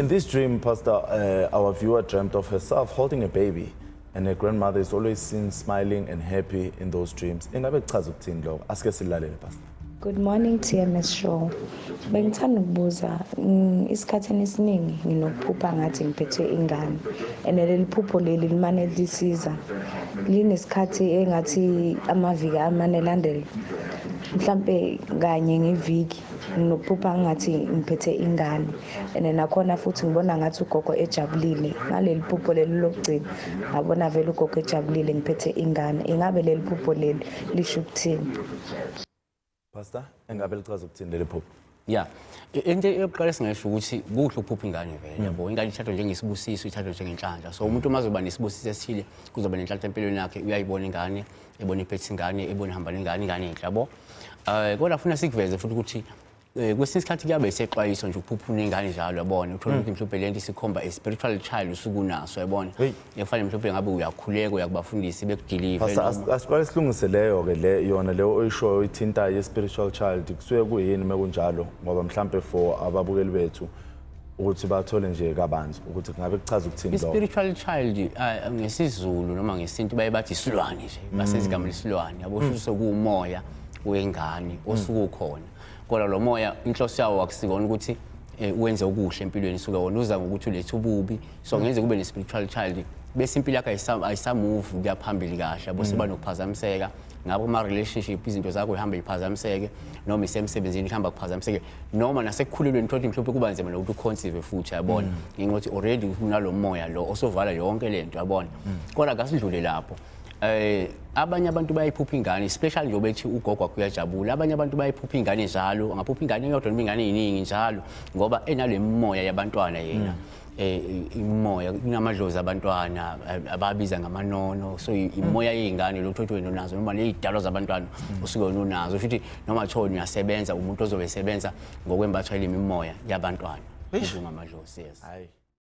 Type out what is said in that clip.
In this dream, Pastor, our viewer dreamt of herself holding a baby, and her grandmother is always seen smiling and happy in those dreams. Ingabe kuchaza ukuthini lokho? Asike silalele, Pastor. Good morning, TMS show. Bengithanda ukubuza, isikhathini esiningi nginokuphupha ngathi ngiphethe ingane, and leli phupho leli limane lisiza linesikhathi engathi amaviki amane landele, mhlampe kanye ngeviki nginokuphupha ngathi ngiphethe ingane, and nakhona futhi ngibona ngathi ugogo ejabulile. Ngaleli phupho leli lokugcina ngabona vele ugogo ejabulile ngiphethe ingane. Ingabe leli phupho leli lisho ukuthini? Pastor, engabe lichaza ukuthini leli phupho? Yeah. Into yokuqala esingayisho ukuthi kuhle ukuphupha ingane vele, yabo. Ingane ithathwa njengesibusiso, ithathwa njengenhlanhla. So umuntu uma azoba nesibusiso esithile, kuzoba nenhlanhla empilweni yakhe, uyayibona ingane, ebona iphethe ingane, ebona ihamba nengane, ingane enhle, yabo. Kodwa funa sikuveze futhi ukuthi kwesinye isikhathi kuyabe isexwayiso nje ukuphupha unengane njalo, yabona. Uthola ukuthi mhlawumbe lento isikhomba a spiritual child usukunaso, yabona. Hey. Ekufanele mhlawumbe ngabe uyakhuleka, uyakubafundisi bekudeliver. Pastor, asiqale silungise leyo ke, le yona leyo oyishoyo ithintayo ye-spiritual child. Kusuke kuyini mekunjalo? Ngoba mhlambe for ababukeli bethu ukuthi bathole nje kabanzi ukuthi kungabe kuchaza ukuthini lokho. I-spiritual child, ngesiZulu noma ngesintu baye bathi isilwane nje, basenza igama lesilwane, yabo. Kusho sekuwumoya wengane osuke ukhona, kodwa lo moya inhloso yawo akusikona ukuthi wenze okuhle empilweni, suke wona uza ngokuthi ulethe ububi. So ngenze kube ne-spiritual child bese impilo yakho ayisamove kuya phambili kahle, yabo, seba nokuphazamiseka ngabo kuma-relationship, izinto zakho ihamba iphazamiseke, noma isemsebenzini ihamba kuphazamiseke, noma nasekukhulelweni uthola ukuthi mhlawumbe kuba nzima nokuthi uconceive futhi, yabona, ngenxa yokuthi already unalo moya lo osovala yonke lento, yabona. Kodwa kasidlule lapho. Abanye abantu bayayiphupha ingane, especially njengoba ethi ugogo wakhe uyajabula. Abanye abantu bayayiphupha ingane njalo, angaphupha ingane eyodwa noma ingane eyiningi njalo, ngoba enale moya yabantwana yena. Imoya kunamadlozi abantwana, ababiza ngamanono, so imoya yey'ngane lo uthotho wena unazo, noma ney'dalwa zabantwana usuke wena unazo. Kusho ukuthi noma kuthiwa uyasebenza, umuntu ozobe esebenza ngokwembathwa yile mimoya yabantwana, okungamadlozi, yes. Hayi.